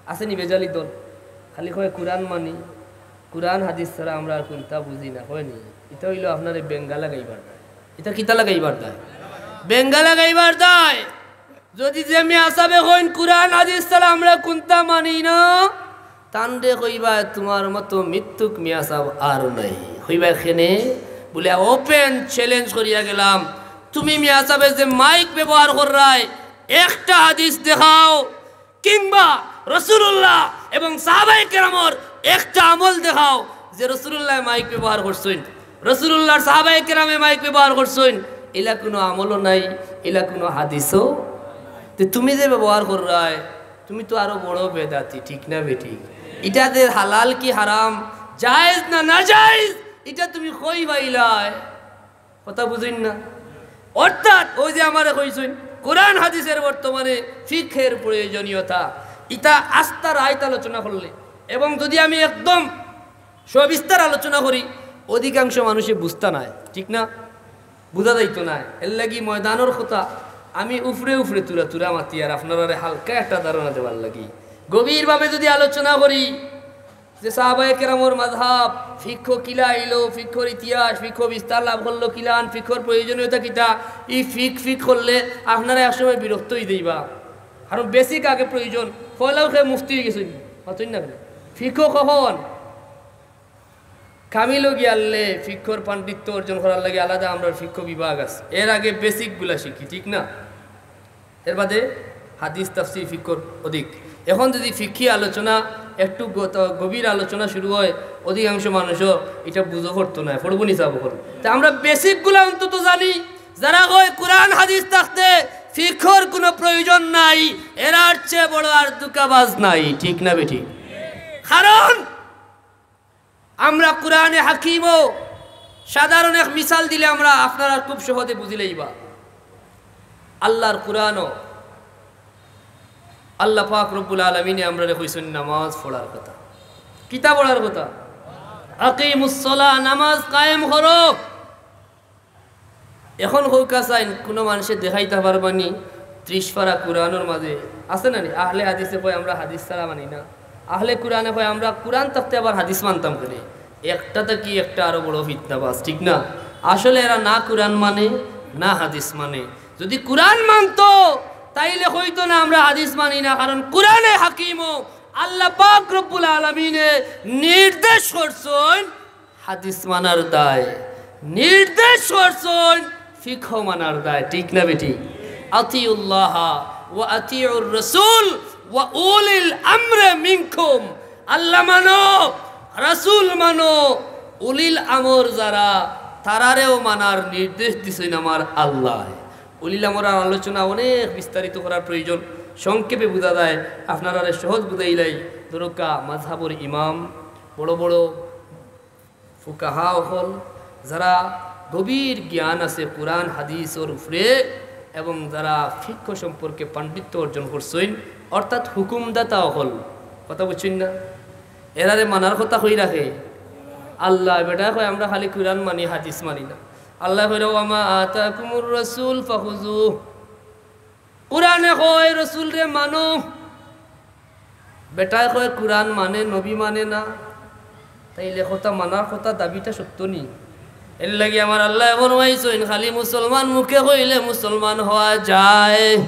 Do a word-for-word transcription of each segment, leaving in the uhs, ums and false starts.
আছে নি বেজালি দল? খালি কয় কুরআন মানি, কুরআন হাদিস ছাড়া আমরা আর কুনতা বুঝি না, কয় নি? ইটা অইলো আপনারে বেঙ্গা লাগাইবার দায়। ইটা কিতা লাগাইবার দায়? বেঙ্গা লাগাইবার দায়। যুদি যে মিয়া সাবে কইন কুরআন হাদিস ছাড়া আমরা কুনতা মানি না, তানরে কইবায় তুমার মতো মিথ্যুক মিয়া সাব আর নাই। কইবায় কেনে? বুলে, open challenge করিয়া গেলাম, তুমি মিয়া সাবে যে মাইক ব্যবহার কররায়, একটা হাদিস দেখাও, কিংবা রাসূলুল্লাহ এবং সাহাবায়ে কেরামর একটা আমল দেখাও যে রাসূলুল্লায় মাইক ব্যবহার করছইন, রাসূলুল্লাহর সাহাবায়ে কেরামে মাইক ব্যবহার করছইন, ইলা কুনু আমলও নাই, ইলা কুনু হাদিসও। তে তুমি যে ব্যবহার কররায়, তুমি তো আরো বড় বেদাতি, ঠিক না বেঠিক? ইটা যে হালাল কি হারাম, জায়েজ না নাজায়েজ, ইটা তুমি কই পাইলায়? কথা বুঝইন না? অর্থাৎ অউ যে আমারে কইছইন, কুরআন হাদিসের বর্তমানে ফিকহের প্রয়োজনীয়তা, ইটা আস্তা রাইত আলোচনা করলে, এবং যুদি আমি একদম সবিস্তার আলোচনা করি, অধিকাংশ মানুষে বুঝতা নায়, ঠিক না? বুঝা যাইতো নায়। এরলাগি ময়দানর কথা আমি উফরে উফরে তুরা তুরা মাতি, আর আপনারারে হালকা একটা ধারণা দেওয়ার লাগি। গভীরভাবে যুদি আলোচনা করি, যে সাহাবায়ে কেরামর মাযহাব, ফিকহ কিলা আইলো, ফিকহর ইতিহাস, ফিকহ বিস্তার লাভ করলো কিলান, ফিকহর প্রয়োজনীয়তা কিতা, ই ফিক ফিক করলে আপনারা একসময় বিরক্ত অই যাইবা। কারণ বেসিক আগে প্রয়োজন। পয়লাউ কে মুফতি অই গেছইন, মাতইন না কেনে? ফিকহ কখন? কামিলো গিয়ালে ফিকহর পাণ্ডিত্য অর্জন করার লাগি আলাদা আমরার ফিকহ বিভাগ আছে। এর আগে বেসিকগুলা শিখি, ঠিক না? এর বাদে হাদিস, তাফসীর, ফিকহর অধিক। এখন যুদি ফিকহি আলোচনা, একটু গ-, ত-, গভীর আলোচনা শুরু হয়, অধিকাংশ মানুষও ইটা বুঝো করতো নায়, পড়বো নি চাবো করবো। তে আমরা বেসিকগুলা অন্তত জানি। যারা কয় কুরআন হাদিস থাকতে ফিকহর কুনু প্রয়োজন নাই, এরার চেয়ে বড় আর ধুকাবাজ নাই, ঠিক না বেঠিক? কারণ আমরা কুরআনে হাকিমও সাধারণ এক মিসাল দিলে আমরা, আপনারা খুব সহজে বুঝি লাইবা। আল্লাহর কুরআনও আল্লাহ পাক রব্বুল আলামিনে আমরারে কইছইন নামাজ পড়ার কথা। কিতা পড়ার কথা? আকিমুস সালাহ, নামাজ কায়েম করো। এখন কউক্কা চাইন, কুনু মানষে দেখাইতা পারবা নি ত্রিশ পারা কুরআনর মাঝে আছে না নি? আহলে হাদিসে কয় আমরা হাদিস ছাড়া মানি না, আহলে কুরআনে কয় আমরা কুরআন থাকতে আবার হাদিস মানতাম কেনে? একটা থাকি একটা আরো বড় ফিতনাবাজ, ঠিক না? আসলে এরা না কুরআন মানে, না হাদিস মানে। যুদি কুরআন মানতো, তাইলে কইতো না আমরা হাদিস মানি না, কারণ কুরআনে হাকিমও আল্লাহ পাক রব্বুল আলামিনে নির্দেশ করছইন হাদিস মানার দায়, নির্দেশ করছইন ফিকহ মানার দায়, ঠিক না বেঠিক? আতিউল্লাহ ওয়া আতিউর রাসূল ওয়া উলিল আমরে মিনকুম। আল্লাহ মানো, রাসূল মানো, উলিল আমর যারা, তারারেও মানার নির্দেশ দিছইন আমার আল্লায়। উলিল আমরর আলোচনা অনেক বিস্তারিত করার প্রয়োজন, সংক্ষেপে বুঝা যায়, আপনারারে সহজ বুঝাইলাই। ধরউক্কা মাযহাবর ইমাম, বড় বড় ফুকাহা অকল, যারা গভীর জ্ঞান আছে কুরআন হাদিসর উপরে, এবং যারা ফিকহ সম্পর্কে পাণ্ডিত্য অর্জন করছইন, অর্থাৎ হুকুমদাতা অকল, কথা বুঝছইন না? এরারে মানার কথা কই রাখে আল্লায়। বেটায় কয় আমরা খালি কুরআন মানি, হাদিস মানি না। আল্লায় কইরা, "ওয়া মা আতাকুমুর রাসূল ফাখুযুহ।" কুরআনে কয়, "রসুলরে মানো।" বেটায় কয়, "কুরআন মানে, নবী মানে না।" তাইলে কথা মানার কথা, দাবিটা সত্য নি? এরলাগি আমার আল্লায় ফরমাইছইন, খালি মুসলমান মুখে কইলে মুসলমান হওয়া যায়,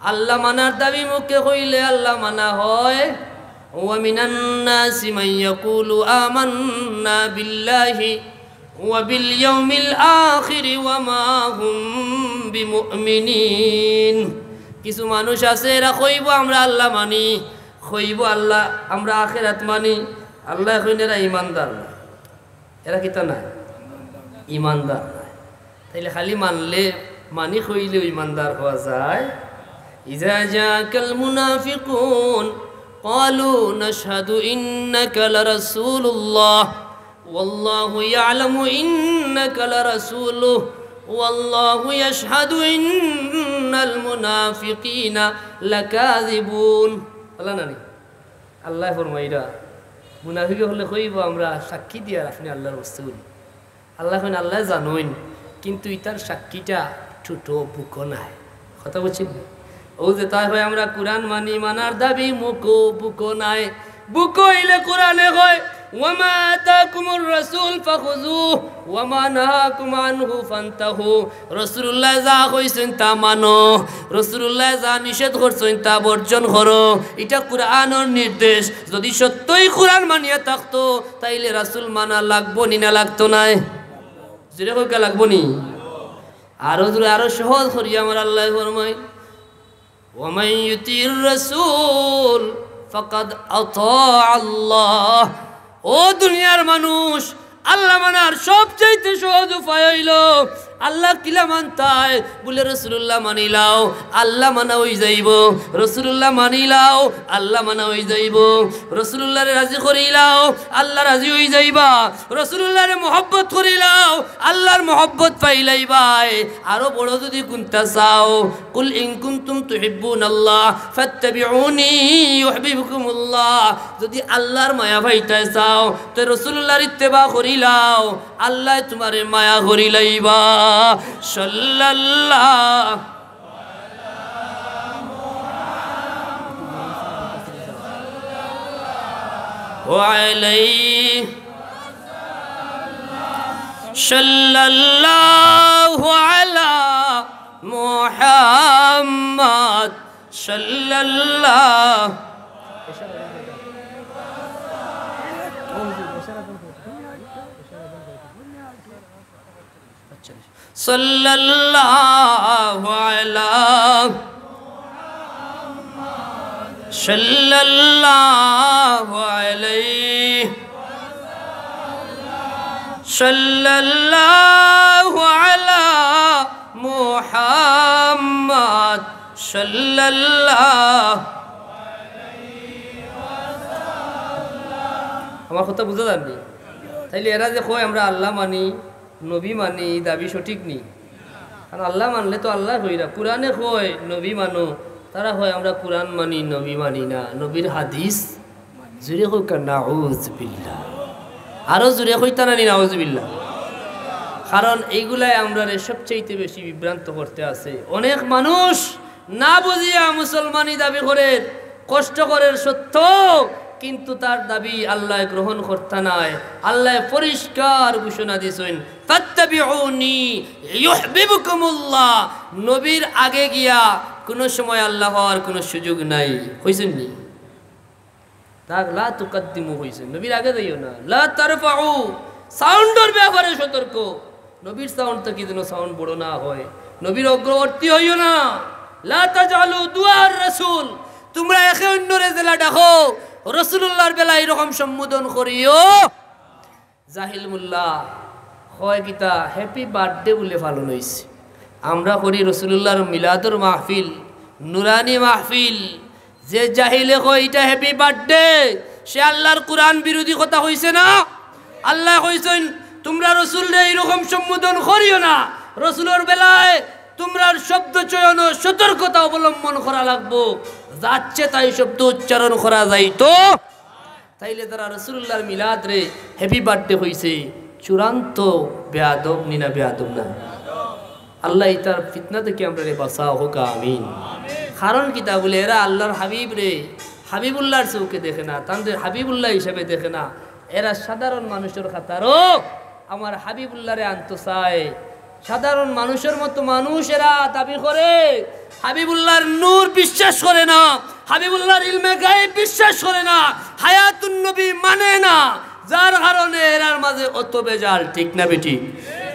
আল্লাহ মানার দাবি মুখে কইলে আল্লাহ মানা হয়। "ওয়া মিনান নাসি মান ইয়াকুলু আমান্না বিল্লাহি ওয়া বিল ইয়াউমিল আখিরি ওয়া মা হুম বিমুমিনিন।" কিছু মানুষ আছে, এরা কইবো, "আমরা আল্লাহ মানি", কইবো, "আল্লাহ, আমরা আখেরাত মানি।" আল্লায় কইন, "এরা ইমানদার না।" এরা কিতা নায়? ইমানদার নায়। তাইলে খালি মানলে, মানি কইলেও ইমানদার হওয়া যায়? ইজা জাকাল মুনাফিকুন ক্বালু নাশহাদু ইন্নাকা লারাসূলুল্লাহ ওয়াল্লাহু ইয়ালামু ইন্নাকা লারাসূলুহু ওয়াল্লাহু ইয়াশহাদু ইন্নাল মুনাফিকিনা লাকাযিবুন। আল্লাহ নানি? আল্লায় ফরমাইরা, মুনাফিকে অকলে কইবো, "আমরা সাক্ষী দিয়ার আপনে আল্লাহর রাসূল।" আল্লায় কইন, "আল্লায় জানইন, কিন্তু ইতার সাক্ষীটা ঠুটো বুকো নায়।" কথা বুঝছইন নি? অউ যেতায় কয় আমরা কুরআন মানি, মানার দাবি মুখো, বুকো নায়। বুকো অইলে কুরআনে কয়, "ওয়ামা আতাকুমুর রাসূল ফাখুযুহু ওয়ামা নাহাকুম আনহু ফান্তাহু।" রাসূলুল্লায় যা কইছইন তা মানো, রাসূলুল্লায় যা নিষেধ করছইন তা বর্জন করো। ইটা কুরআনর নির্দেশ। যুদি সত্যই কুরআন মানিয়া থাকতো, তাইলে রাসূল মানা লাগবো নি না লাগতো নায়? জুরে কউক্কা, লাগবো নি? আরো জুরে, আরো সহজ করি আমার আল্লায় ফরমাইন, "ওয়ামান ইউতির রাসূল ফাকাদ আতাআল্লাহ।" ও দুনিয়ার মানুষ, আল্লাহ মানার সবচাইতে সহজ উপায় অইলো আল্লাহ কিলা মানতায়? বুলে, রাসূলুল্লাহ মানিলাও, আল্লাহ মানা অইযাইবো। রাসূলুল্লাহ মানিলাও, আল্লাহ মানা অইযাইবো। রাসূলুল্লাহরে রাজি করিলাও, আল্লাহ রাজি অইযাইবা। রাসূলুল্লাহরে মহব্বত করিলাও, আল্লাহর মহব্বত পাইলাইবায়। আরো বড় যুদি কুনতা চাও, "কুল ইন কুনতুম তুহিব্বুনাল্লাহ ফাত্তাবিউনি ইউহবিবকুমুল্লাহ।" যুদি আল্লাহর মায়া পাইতায় চাও, তে রাসূলুল্লাহর ইত্তেবা করিলাও, আল্লায় তুমারে মায়া করিলাইবা। সাল্লাল্লাহু আলাইহি, সাল্লাল্লাহু আলা মুহাম্মদ, সাল্লাল্লাহু সাল্লাল্লাহু আলা, সাল্লাল্লাহু আলাইহি, সাল্লাল্লাহু আলা মুহাম্মদ, সাল্লাল্লাহু। আমার কথা বুঝা যার নি? তাইলে এরা যে কয় আমরা আল্লাহ মানি, নবী মানি, ই দাবি সঠিক নি? কারণ আল্লাহ মানলে তো আল্লায় কইরা, কুরআনে কয় নবী মানো, তারা কয় আমরা কুরআন মানি, নবী মানি না, নবীর হাদিস। জুরে কউক্কা, নাউজুবিল্লাহ। আরো জুরে কইতা না নি, নাউজুবিল্লাহ? কারণ এইগুলায় আমরারে সবচাইতে বেশি বিভ্রান্ত করতে আছে। অনেক মানুষ না বুঝিয়া মুসলমানি দাবি করের, কষ্ট করের সত্য, কিন্তু তার দাবি আল্লায় গ্রহণ করতা নায়। আল্লায় পরিষ্কার ঘোষণা দিছইন, "ফাত্তাবিউনি ইউহবিবকুমুল্লাহ।" নবীর আগে গিয়া কুনু সময় আল্লাহ হওয়ার কুনু সুযোগ নাই। কইছইন নি? তার লা তুকাদ্দিমু কইছইন, নবীর আগে যাইও না। লা তারফাউ, সাউন্ডর ব্যাপারে সতর্ক। নবীর সাউন্ড থাকি যেন সাউন্ড বড় না হয়, নবীর অগ্রবর্তী হইও না। লা তাজআলু দুআর রাসূল, তুমরা একে অইন্যরে যেলা ডাকো, রাসূলুল্লাহর বেলা ইরকম সম্বোধন করিও। জাহিল মোল্লা কয় কিতা, হ্যাপি বার্থডে বুলে পালন অইছে। আমরা করি রাসূলুল্লাহর মিলাদর মাহফিল, নুরানি মাহফিল। যে জাহিলে কয় ইটা হ্যাপি বার্থডে, সে আল্লাহর কুরআন বিরোধী কথা কইছে না? আল্লায় কইছইন, "তুমরা রাসূলরে ইরকম সম্বোধন করিও না, রাসূলর বেলায় তুমরার শব্দ চয়নো সতর্কতা অবলম্বন করা লাগবো, যাচ্ছে তাই শব্দ উচ্চারণ করা যাইতো।" তাইলে যারা রাসূলুল্লাহর মিলাদরে হ্যাপি বার্থডে কইছে, চূড়ান্ত বেয়াদব নি না বেয়াদব না? আল্লাহ ইতার ফিতনা থাকি আমরারে বাঁচাও, কউক্কা আমিন। কারণ কিতা বুলে, এরা আল্লাহর হাবিবরে হাবিবুল্লাহর চউখে দেখে না, তানরে হাবিবুল্লাহ হিসাবে দেখে না। এরা সাধারণ মানুষর কাতারো আমার হাবিবুল্লাহরে আনতো চায়। সাধারণ মানুষর মতো মানুষ এরা দাবি করে, হাবিবুল্লাহর নূর বিশ্বাস করে না, হাবিবুল্লাহর ইলমে গায়েব বিশ্বাস করে না, হায়াতুন নবী মানে না, যার কারণে এরার মাঝে অত বেজাল, ঠিক না বেঠিক?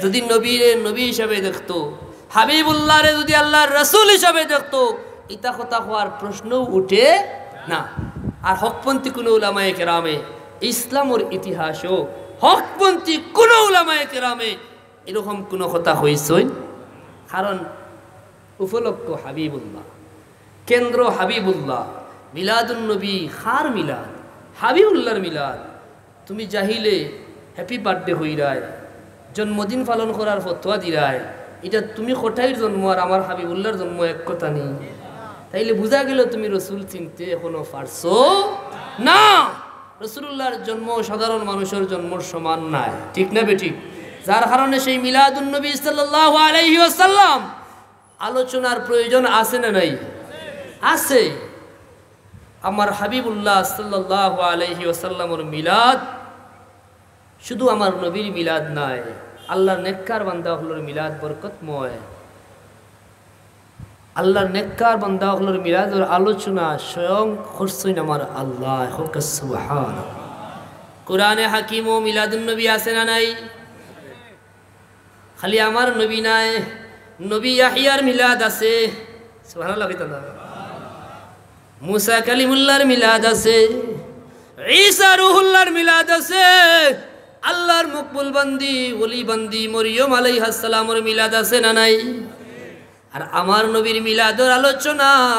যুদি নবীরে নবী হিসাবে দেখতো, হাবিবুল্লাহরে যুদি আল্লাহর রাসূল হিসাবে দেখতো, ইতা কথা কওয়ার প্রশ্নও উঠে না। আর হকপন্থী কুনু উলামায়ে কেরামে, ইসলামর ইতিহাসও হকপন্থী কুনু উলামায়ে কেরামে ইরকম কুনু কথা কইছইন? কারণ উপলক্ষ হাবিবুল্লাহ, কেন্দ্র হাবিবুল্লাহ, মিলাদুন নবী কার মিলাদ? হাবিবুল্লাহর মিলাদ। তুমি জাহিলে হ্যাপি বার্থডে কইরায়, জন্মদিন পালন করার ফতোয়া দিরায়, ইটা তুমি কটাইর জন্ম আর আমার হাবিবুল্লাহর জন্ম এক কথা নি? তাইলে বুঝা গেল তুমি রসুল চিনতে এখনো পারছো না। রসুলুল্লাহর জন্ম সাধারণ মানুষর জন্মর সমান নায়, ঠিক না বেঠিক? যার কারণে সেই মিলাদুন নবী সাল্লাল্লাহু আলাইহি ওয়াসাল্লাম আলোচনার প্রয়োজন আছে না নাই? আছে আমার হাবিবুল্লাহ সাল্লাল্লাহু আলাইহি ওয়াসাল্লামর মিলাদ। শুধু আমার নবীর মিলাদ নায়, আল্লাহর নেককার বান্দা অকলর মিলাদ বরকতময়। আল্লাহর নেককার বান্দা অকলর মিলাদর আলোচনা স্বয়ং করছইন আমার আল্লাহ। কউক্কা সুবহান। কোরআনে হাকিমো মিলাদুন নবী আছে না নাই? খালি আমার নবী নায়, নবী ইয়াহিয়ার মিলাদ আছে। সুবহানাল্লাহ কইতা না? মুসা কালিমুল্লাহর মিলাদ আছে, ঈসা রুহুল্লাহর মিলাদ আছে, আল্লাহর মকবুল বান্দি, ওলি বান্দি মরিয়ম আলাইহাস সালামর মিলাদ আছে না নাই? আর আমার নবীর মিলাদর আলোচনা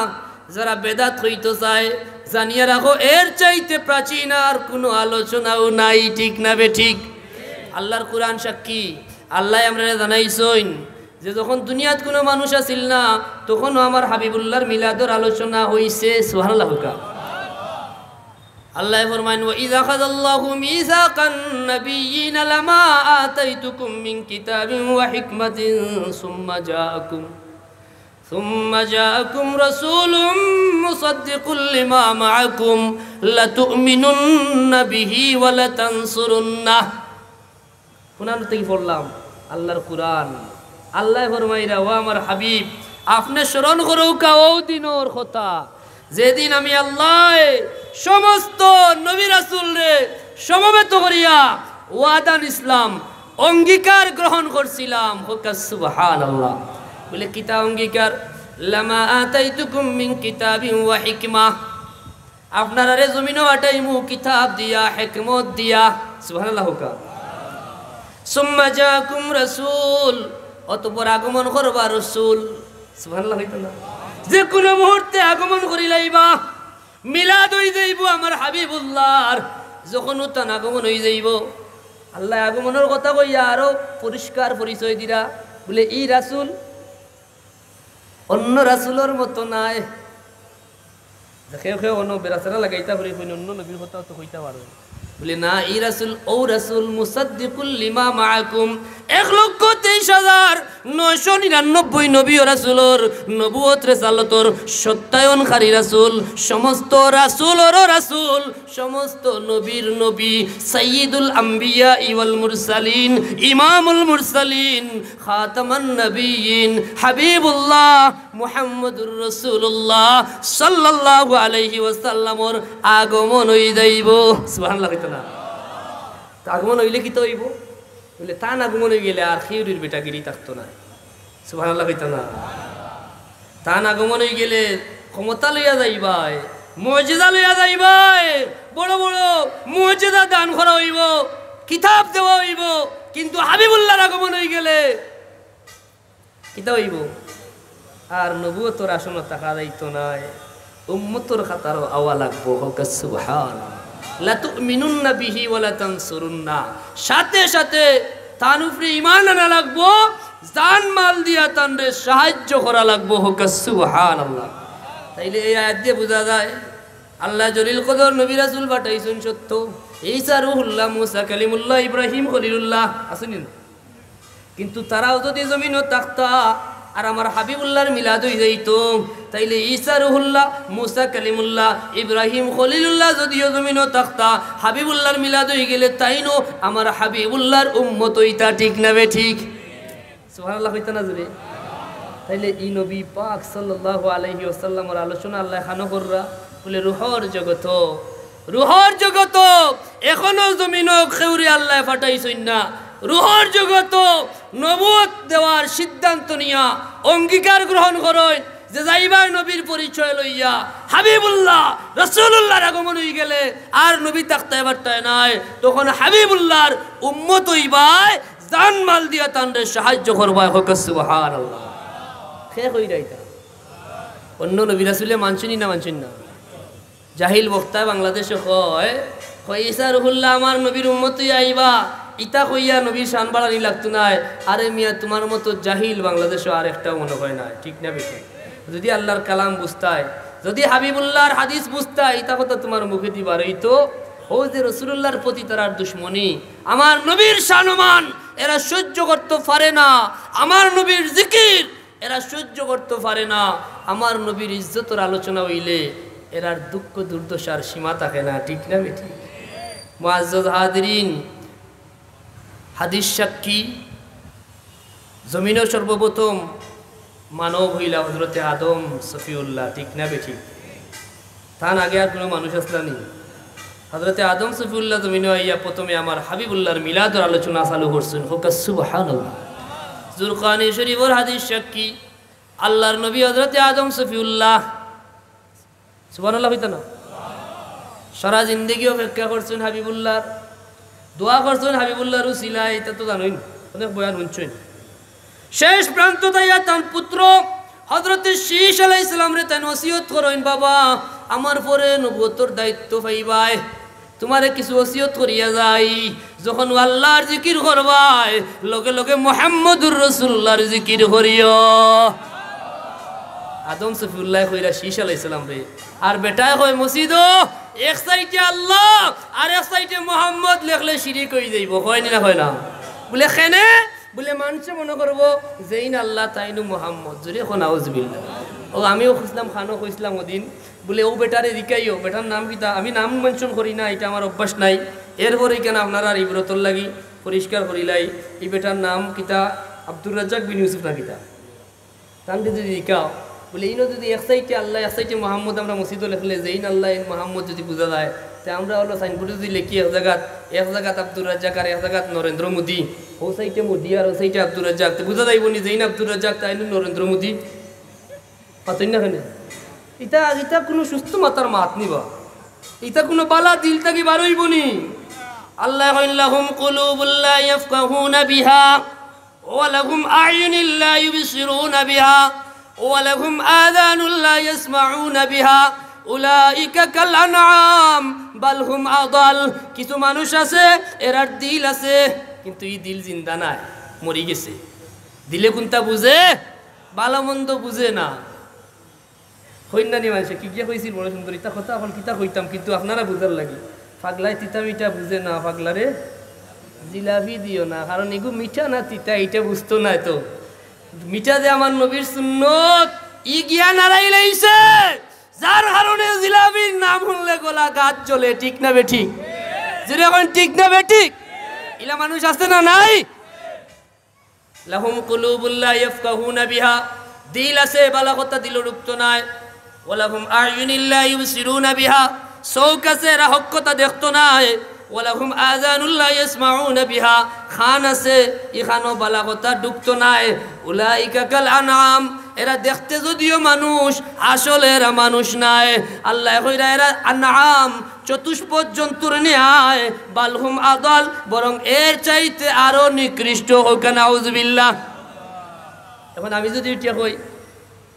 যারা বেদাত কইতো চায়, জানিয়া রাখো, এর চাইতে প্রাচীন আর কোনো আলোচনাও নাই, ঠিক না বেঠিক? আল্লাহর কোরআন সাক্ষী, আল্লায় আমরারে জানাইছইন যে যখন দুনিয়াত কোনো মানুষ আছিল না, তখনও আমার হাবিবুল্লাহর মিলাদর আলোচনা হইছে। সুবহানাল্লাহ কউক্কা। আল্লায় ফরমাইন, "ওয়া ইযা আখাযাল্লাহু মিসাকান নাবিয়্যিনা লামা আতাইতুকুম মিন কিতাবিন ওয়া হিকমাতিন সুম্মা জাআকুম, সুম্মা জাআকুম রাসূলুম মুসাদ্দিকুল লিমা মাআকুম লাতুমিনুন্না বিহি ওয়া লাতানসুরুন্নাহ।" কোরআন থাকি পড়লাম, আল্লাহর কোরআন। আল্লায় ফরমাইরা, "ও আমার হাবিব, আপনে স্মরণ করউক্কা অউ দিনর কথা, যেদিন আমি আল্লায় সমস্ত নবী রাসূলরে সমবেত করিয়া ওয়াদা নিছলাম, অঙ্গীকার গ্রহণ করছিলাম।" কউক্কা সুবহানাল্লাহ। বলে, "কিতা অঙ্গীকার?" "লামা আতাইতুকুম মিন কিতাবিন ওয়া হিকমা।" আপনারারে জমিনো পাঠাইমু কিতাব দিয়া, হেকমত দিয়া। সুবহানাল্লাহ কউক্কা। সুম্মা জাআকুম রাসূল, অতঃপর আগমন করবা রসুল। সুবহানাল্লাহ কইতা না? যে কোনো মুহূর্তে আগমন করিলাইবা। মিলাদ অই যাইবো আমার হাবিবুল্লাহর, যখন তান আগমন অই যাইবো। আল্লায় আগমনর কথা কইয়া আরো পরিষ্কার পরিচয় দিরা, বলে, "ই রাসূল অন্য রাসূলর মতো নায়।" যে কেউ কেউ অন্য বেড়াছেড়া লাগাইতা পারে, কইন অন্য নবীর কথাও তো কইতা পারে। বলে, "না, ই রাসূল, অউ রাসূল, মুসাদ্দিকুল লিমা মাআকুম।" এক লক্ষ তেইশ হাজার নয়শো নিরানব্বই নবী ও রাসূলর নবুয়ত রেসালতর সত্যায়নকারী রাসূল, সমস্ত রাসূলরও রাসূল, সমস্ত নবীর নবী, সাইয়্যিদুল আম্বিয়া ওয়াল মুরসালিন, ইমামুল মুরসালিন, খাতামান নাবিয়্যিন, হাবিবুল্লাহ মুহাম্মদুর রাসূলুল্লাহ সাল্লাল্লাহু আলাইহি ওয়াসাল্লামর আগমন অই যাইবো। সুবহানাল্লাহ কইতা না? তে আগমন অইলে কিতা অইবো? বলে, তান আগমন অই গেলে আর কেউরর বেটাগিরি থাকতো নায়। সুবহানাল্লাহ কইতা না? তান আগমন অই গেলে ক্ষমতা লইয়া যাইবায়, মুজিজা লইয়া যাইবায়, বড় বড় মুজিজা দান করা অইবো, কিতাব দেওয়া অইবো, কিন্তু হাবিবুল্লাহর আগমন অই গেলে কিতা অইবো? আর নবুয়তর আসনো থাকা যাইতো নায়, উম্মতর কাতারো আওয়া লাগবো। কউক্কা সুবহান। লাতুমিনুন্না বিহি ওয়া লাতানসুরুন্না। সাথে সাথে তান উপরে ঈমান আনা লাগবো, জান মাল দিয়া তানরে সাহায্য করা লাগবো। কউক্কা সুবহানাল্লাহ। তাইলে এই আয়াত দিয়া বুঝা যায়, আল্লায় জলিল কদর নবী রাসূল পাঠাইছইন সত্য, ঈসা রুহুল্লাহ, মুসা কালিমুল্লাহ, ইব্রাহিম খলিলুল্লাহ, আছইন নি না? কিন্তু তারাও যুদি জমিনো থাকতা আর আমার হাবিবুল্লাহর মিলাদ অই যাইতো, তাইলে ঈসা রুহুল্লাহ, মুসা কালিমুল্লাহ, ইব্রাহিম খলিলুল্লাহ যুদিও জমিনো থাকতা, হাবিবুল্লাহর মিলাদ অই গেলে তাইনও আমার হাবিবুল্লাহর উম্মত অইতা, ঠিক না বেঠিক? সুবহানাল্লাহ কইতা না জুরে? তাইলে ই নবী পাক সাল্লাল্লাহু আলাইহি ওয়াসাল্লামর আলোচনা আল্লায় কানো কররা, বলে, রুহর জগতো, রুহর জগতো এখনো জমিনো কেউরে আল্লায় পাঠাইছইন না। রুহর জগতো নবুয়ত দেওয়ার সিদ্ধান্ত নিয়া অঙ্গীকার গ্রহণ করইন যে যাইবায় নবীর পরিচয় লইয়া, হাবিবুল্লাহ, রাসূলুল্লাহর আগমন অই গেলে আর নবী থাকতায় পারতায় নায়, তখন হাবিবুল্লাহর উম্মত অইবায়, জান মাল দিয়া তানরে সাহায্য করবায়। কউক্কা সুবহানাল্লাহ। কে কইরা ইতা? অন্য নবী রাসূলে মানছইন নি না মানছইন না? জাহিল বক্তায় বাংলাদেশো কয়, কয়, "ঈসা রুহুল্লাহ আমার নবীর উম্মত অইয়া আইবা।" ইতা কইয়া নবীর শান বাড়ানি লাগতো নায়। আরে মিয়া, তুমার মতো জাহিল বাংলাদেশো আর একটাও মনে হয় নায়, ঠিক না বেঠিক? যুদি আল্লাহর কালাম বুঝতায়, যুদি হাবিবুল্লাহর হাদিস বুঝতায়, ইতা কথা তুমার মুখেদি বার অইতো। অউ যে রাসূলুল্লাহর প্রতি তারার দুশমনি, আমার নবীর শান অপমান এরা সহ্য করতো পারে না, আমার নবীর জিকির এরা সহ্য করতো পারে না। আমার নবীর ইজ্জতর আলোচনা অইলে এরার দুঃখ দুর্দশার সীমা থাকে না, ঠিক না বেঠিক? মুআজ্জাজ হাজিরিন, হাদিস সাক্ষী, জমিনো সর্বপ্রথম মানব অইলা হজরতে আদম সফিউল্লাহ, ঠিক না বেঠিক? তান আগে আর কুনু মানুষ আছলা নি? হজরতে আদম সফিউল্লাহ জমিনো আইয়া প্রথমে আমার হাবিবুল্লাহর মিলাদর আলোচনা চালু করছইন। কউক্কা সুবহানাল্লাহ। জুরকানি শরীফর হাদিস সাক্ষী, আল্লাহর নবী হজরতে আদম সফিউল্লাহ, সুবহানাল্লাহ কইতা না? সারা জিন্দেগি অপেক্ষা করছইন হাবিবুল্লাহর, দোয়া করছইন হাবিবুল্লাহর উসিলায়, ইতা তো জানইন, অনেক বয়ান হুনছইন। শেষ প্রান্ত তাইয়া তান পুত্র হজরতে শীষ আলাইহিস সালামরে তাইন ওসিয়ত করইন, "বাবা, আমার পরে নবুয়তর দায়িত্ব পাইবায়, তুমারে কিছু ওসিয়ত করিয়া যাই, যখন আল্লাহর জিকির করবায়, লগে লগে মুহাম্মদুর রাসূলুল্লাহর জিকির করিও।" আদম সফিউল্লায় কইরা শীষ আলাইহিস সালামরে, আর বেটায় কয় মসজিদো এক সাইডে আল্লাহ আর এক সাইডে মুহাম্মদ লেখলে শিরিক অই যাইবো, কয় নি না কয় না? বুলে, "কেনে?" বুলে, "মানষে মনো করবো যেইন আল্লাহ তাইনউ মুহাম্মদ।" জুরে কও নাউজুবিল্লাহ। অউ আমিও কইছলাম, খানো কইছলাম অদিন, বুলে, "অউ বেটারে জিকাইও, বেটার নাম কিতা?" আমি নাম mention করি না, ইটা আমার অভ্যাস নাই। এরপরে ইখান আপনারার ইবরতর লাগি পরিষ্কার করিলাই, ই বেটার নাম কিতা? আব্দুর রাজ্জাক বিন ইউসুফ না কিতা? তানরে যুদি জিকাও, বুলে, "ইনো যুদি এক সাইডে আল্লাহ, এক সাইডে মুহাম্মদ আমরা মসজিদো লেখলে যেইন আল্লাহ এইন মুহাম্মদ যুদি বুঝা যায়, তে আমরা অইলো সাইনবোর্ডো যুদি লেখি এক জাগাত, এক জাগাত আব্দুর রাজ্জাক আর এক জাগাত নরেন্দ্র মোদি, অউ সাইডে মোদি আর অউ সাইডে আব্দুর রাজ্জাক, তে বুঝা যাইবো নি যেইন আব্দুর রাজ্জাক তাইন নরেন্দ্র মোদি?" মাতইন না কেনে? ইতা, ইতা কুনু সুস্থ মাথার মাত নি বা? ইতা কুনু বালা দিল থাকি বার অইবো নি? আল্লায় কইন, "লাহুম কুলুবুল লা ইয়াফকাহুনা বিহা, ওয়া লাহুম আ'য়ুনুল লা ইউবসিরুনা বিহা, ওয়া লাহুম আযানুল লা ইয়াসমাউনা বিহা, উলাইকা কাল আনআম, বাল হুম আদাল।" কিছু মানুষ আছে, এরার দিল আছে, কিন্তু ই দিল জিন্দা নায়, মরি গেছে। দিলে কুনতা বুঝে, বালা মন্দ বুঝে না। কইন না নি মানষে, কিগিয়ে কইছিল বড় সুন্দর, ইতা কথা অখন কিতা কইতাম, কিন্তু আপনারা বুঝার লাগি। পাগলায় তিতা মিঠা বুঝে না, পাগলারে জিলাপি দিও না, কারণ ইগু মিঠা না তিতা ইটা বুঝতো নায় তো। মিঠা যে আমার নবীর সুন্নত, ই গিয়া নারাইল অইছে, যার কারণে জিলাপির নাম হুনলে গলা গাত জ্বলে, ঠিক না বেঠিক? জুরে কইন, ঠিক না বেঠিক? ইলা মানুষ আছে না নাই? লাহুম কুলুবুল লা ইয়াফকাহুনা বিহা, দিল আছে, বালা কথা দিলো ঢুকতো নায়। ওয়া লাহুম আ'য়ুনুল লা ইউবসিরুনা বিহা, চউখ আছে, এরা হক কথা দেখতো নায়। ওয়া লাহুম আযানুল লা ইয়াসমাউনা বিহা, কান আছে, ইখানো বালা কথা ঢুকতো নায়। উলাইকা কাল আনআম, এরা দেখতে যদিও মানুষ, আসলে এরা মানুষ নায়। আল্লায় কইরা এরা আনআম, চতুষ্পদ জন্তুর ন্যায়, বাল হুম আদাল, বরং এর চাইতে আরো নিকৃষ্ট। কউক্কা নাউজুবিল্লাহ। অখন আমি যুদি ইটা কই,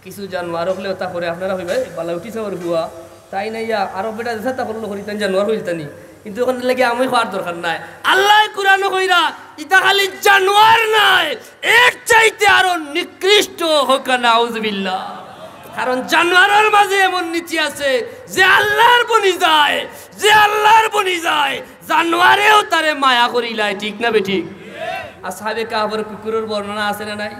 কিছু জানোয়ার অকলে অতা করে, আপনারা কইবা, "এ, বালা উঠি চাওয়ার হুয়া, তাইন আইয়া আরো বেটা যেতা করলো করি, তাইন জানোয়ার অইলতা নি।" কিন্তু অখন লাগি আমি কওয়ার দরকার নাই। আল্লায় কুরআনো কইরা, ইতা খালি জানোয়ার নায়, এর চাইতে আরো নিকৃষ্ট। কউক্কা নাউজুবিল্লাহ। কারণ জানোয়ারর মাঝে এমন নীতি আছে, যে আল্লাহর বনি যায়, যে আল্লাহর বনি যায়, জানোয়ারেও তারে মায়া করিলায়, ঠিক না বেঠিক? আসহাবে কাহফর কুকুরর বর্ণনা আছে না নাই?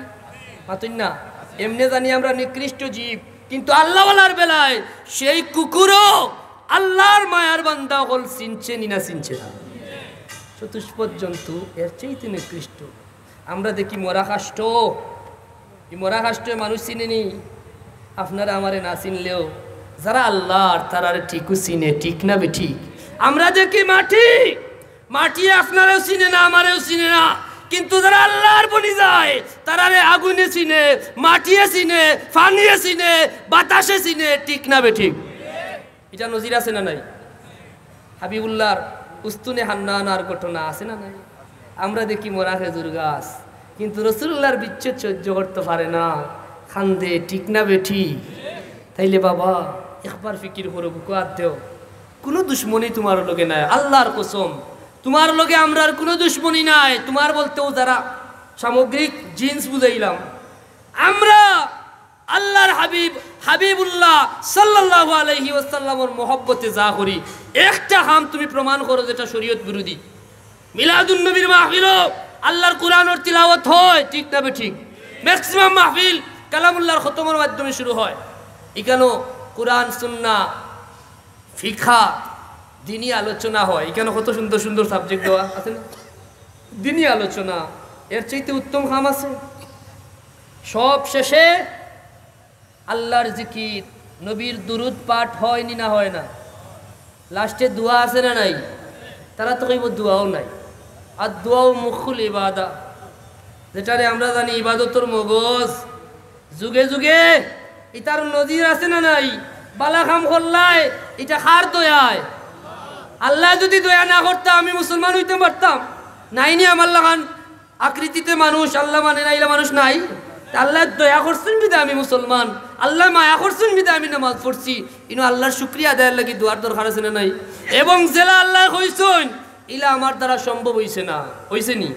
মাতইন না? এমনে জানি আমরা নিকৃষ্ট জীব, কিন্তু আল্লাহওয়ালার বেলায় সেই কুকুরও আল্লাহর মায়ার বান্দা অকল চিনছে নি না চিনছে না? চতুষ্পদ জন্তু এর চাইতে নিকৃষ্ট। আমরা দেখি মরা কাষ্ঠ, ই মরা কাষ্ঠে মানুষ চিনে নি? আপনারা আমারে না চিনলেও যারা আল্লাহর, তারারে ঠিকউ চিনে, ঠিক না বেঠিক? আমরা দেখি মাটি, মাটিয়ে আপনারেও চিনে না, আমারেও চিনে না, কিন্তু যারা আল্লাহর বনি যায়, তারারে আগুনে চিনে, মাটিয়ে চিনে, পানিয়ে চিনে, বাতাসে চিনে, ঠিক না বেঠিক? ইটা নজির আছে না নাই? হাবিবুল্লাহর উস্তুনে হান্নানার ঘটনা আছে না নাই? আমরা দেখি মরা খেজুর গাছ, কিন্তু রসুলুল্লাহর বিচ্ছেদ সহ্য করতো পারে না, কান্দে, ঠিক না বেঠিক? তাইলে বাবা, একবার ফিকির করো, বুকো আত দেও, কুনু দুশমনি তুমার লগে নাই, আল্লাহর কসম, তুমার লগে আমরার কুনু দুশমনি নাই। তুমার বলতে অউ যারা সামগ্রিক জিন্স বুঝাইলাম, আমরা আল্লাহর হাবিব, হাবিবুল্লাহ সাল্লাল্লাহু আলাইহি ওয়াসাল্লামর মহব্বতে যা করি, একটা কাম তুমি প্রমাণ করো যেটা শরীয়ত বিরোধী। মিলাদুন নবীর মাহফিলো আল্লাহর কুরআনর তিলাওয়াত হয়, ঠিক না বেঠিক? Maximum মাহফিল কালামুল্লাহর খতমর মাধ্যমে শুরু হয়। ইখানো কোরআন, সুন্নাহ, ফিকহা, দিনি আলোচনা হয়। ইখানো কত সুন্দর সুন্দর সাবজেক্ট দেওয়া আছে না? দিনি আলোচনা, এর চাইতে উত্তম কাম আছে? সব শেষে আল্লাহর জিকির, নবীর দুরূদ পাঠ হয় নি না হয় না? লাস্টে দোয়া আছে না নাই? তারা তো কইব দোয়াও নাই। আর দোয়াও মুখুল ইবাদা, যেটারে আমরা জানি ইবাদতর মগজ। যুগে যুগে ইতার নজির আছে না নাই? বালা কাম করলায়, ইটা কার দয়ায়? আল্লায় যুদি দয়া না করতা, আমি মুসলমান অইতাম পারতাম? নাইনি আমার লাখান আকৃতিতে মানুষ, আল্লাহ মানে না, ইলা মানুষ নাই। তে আল্লায় দয়া করছইন বিধায় আমি মুসলমান, আল্লায় মায়া করছইন বিধায় আমি নামাজ পড়ছি। ইনো আল্লাহর শুকরিয়া আদায়র লাগি দোয়ার দরকার আছে না নাই? এবং যেলা আল্লায় কইছইন, ইলা আমার দ্বারা সম্ভব অইছে না, অইছে নি?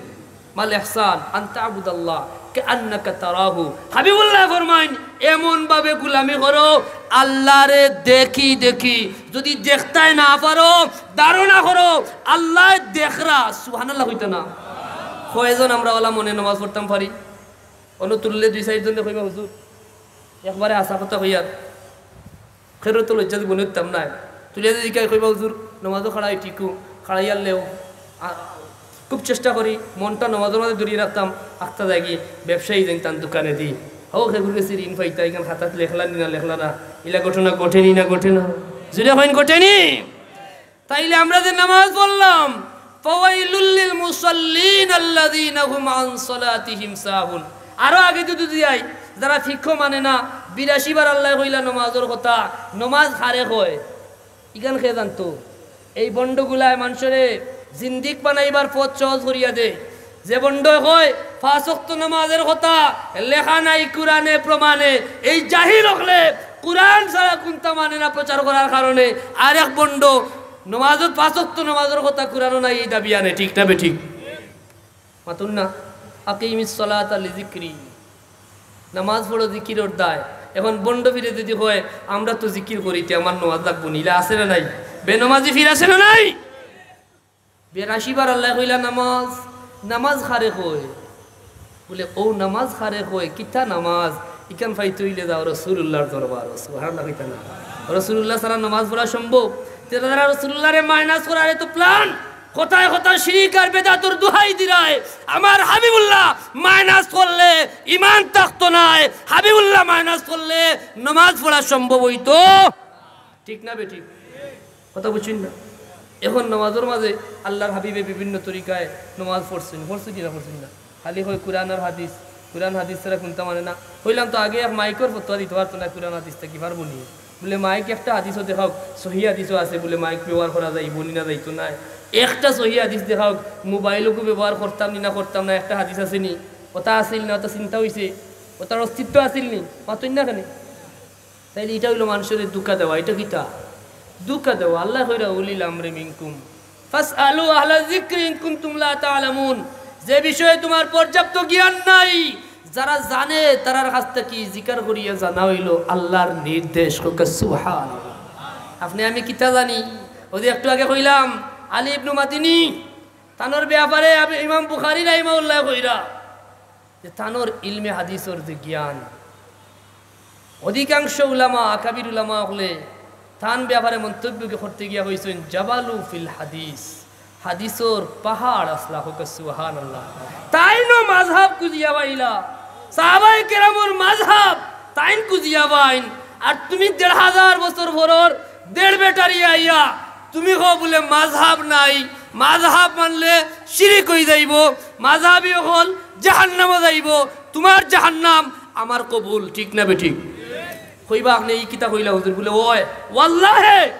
মাল ইহসান আন তা'বুদাল্লাহ কাআন্নাকা তারাহু। হাবিবুল্লাহ ফরমাইন, এমন ভাবে গুলামি করো, আল্লাহরে দেখি দেখি। যুদি দেখতায় না পারো, ধারণা করো, আল্লায় দেখরা। সুবহানাল্লাহ কইতা না? কয়জন আমরা অলা মনে নামাজ পড়তাম পারি? অনো তুললে দুই চাইরজনে কইবা, "হুজুর, একবারে হাছা কথা কইয়ার।" কেউরে তো লজ্জা জীবনে দিতাম নায়। তুলিয়া যদি জিকাই কইবা, "হুজুর, নমাজো খাড়াই ঠিকউ, খাড়াইয়ারলেও, আ, খুব চেষ্টা করি মনটা নমাজর মাঝে ধরিয়া রাখতাম, আখতা যায়গি ব্যবসায়ী যেন তান দোকানেদি। হউ, হেগুর গেছে ঋণ পাইতা, ইখান খাতাত লেখলা নি না লেখলা না, ইলা ঘটনা ঘটেনি না ঘটে না?" জুরে কইন, ঘটেনি? তাইলে আমরা যে নামাজ পড়লাম, ফাওয়াইলুল লিল মুসাল্লিন আল্লাযীনা হুম আন সালাতিহিম সাহুন। আরো আগে যদি যাই, যারা ফিকহ মানে না, বিরাশি বার আল্লায় কইলা নমাজর কথা, নমাজ কারে কয়? ইখান কে জানতো? এই ভন্ডগুলায় মানষরে জিন্দিক বানাইবার পথ সহজ করিয়া দে। যে ভন্ডয় কয়, পাঁচ ওয়াক্ত নামাজর কথা লেখা নাই কুরআনে প্রমাণে, এই জাহিল অকলে কুরআন ছাড়া কুন্তা মানে না প্রচার করার কারণে আরেক ভন্ড নমাজর, পাঁচ ওয়াক্ত নমাজর কথা কুরআনো নাই, এই দাবি আনে, ঠিক না বেঠিক? মাতুন না, আকিমিস সালাতা লিযিকরি, নামাজ পড়ো জিকিরর দায়। এখন ভন্ড ফিরে যদি কয়, "আমরা তো জিকির করি, তে আমার নমাজ লাগবো নি", ইলা আছে না নাই? বেনমাজি ফির আছে না নাই? বিরাশি বার আল্লায় কইলা নামাজ, নামাজ কারে কয়? বুলে, "অউ নামাজ কারে কয়, কিতা নামাজ? ইখান পাইতে অইলে যাও রাসুলুল্লাহর দরবারো।" সুবহানাল্লাহ কইতা না? রাসুলুল্লাহ ছাড়া নামাজ পড়া সম্ভব? তে তারা রাসুলুল্লাহরে মাইনাস করার এত প্ল্যান, কথায় কথায় শিরিক আর বেদাতর দুহাই দিরায়। আমার হাবিবুল্লাহ মাইনাস করলে ইমান থাকতো নায়, হাবিবুল্লাহ মাইনাস করলে নামাজ পড়া সম্ভব অইতো? ঠিক না বেঠিক? কথা বুঝছইন না? এখন নামাজর মাঝে আল্লাহর হাবিবে বিভিন্ন তরিকায় নামাজ পড়ছইন, পড়ছইন কি না পড়ছইন না? খালি কয় কুরআন আর হাদিস, কুরআন হাদিস ছাড়া কুন্তা মানে না। কইলাম তো আগে, এক মাইকর ফতোয়া দিতো পারতো না, কুরআন হাদিস থাকি পারবো নি? বুলে, "মাইক একটা হাদিসও দেখাউক, সহি হাদিসও আছে, বুলে মাইক ব্যবহার করা যাইবো নি না যাইতো নায়। একটা সহি হাদিস দেখাউক, মোবাইলকু ব্যবহার করতাম নি না করতাম না, একটা হাদিস আছে নি? ওটা আছিল না, ওটা চিন্তা অইছে, ওটার অস্তিত্ব আছিল নি?" মাতইন না কেনে? তাইলে ইটা অইলো মানষরে ধুকা দেওয়া। ইটা কিতা? ধুকা দেওয়া। আল্লায় কইরা, "উলিল আমরি মিনকুম ফাসআলু আহলা যিকরি ইন কুনতুম লা তা'লামুন।" যে বিষয়ে তুমার পর্যাপ্ত জ্ঞান নাই, যারা জানে তারার কাছ থাকি জিকার করিয়া জানা অইলো আল্লাহর নির্দেশ। কউক্কা সুবহানাল্লাহ। আপনে আমি কিতা জানি? অউ যে একটু আগে কইলাম, আলী ইবনু মাদিনী, তানর ব্যাপারে আমি, ইমাম বুখারী রাহিমাহুল্লাহ কইরা, যে তানর ইলমে হাদিসর যে জ্ঞান, অধিকাংশ উলামা, আকাবির উলামা অকলে তান ব্যাপারে মন্তব্য করতে গিয়া কইছইন, "জাবালু ফিল হাদিস", হাদিসর পাহাড় আছলা। কউক্কা সুবহানাল্লাহ। তাইনও মাযহাব খুজিয়া পাইলা, সাহাবায়ে কেরামর মাযহাব তাইন খুজিয়া পাইন। আর তুমি দেড় হাজার বছর পরর দেড় বেটারি আইয়া তুমি কও বুলে মাযহাব নাই, মাযহাব মানলে শিরিক অই যাইবো, মাযহাবি অকল জাহান্নামো যাইবো, তুমার জাহান্নাম, আমার কবুল, ঠিক না বেঠিক? কইবা আপনে, "ই কিতা কইলা হুজুর?" বুলে, "ওয়, ওয়াল্লাহে,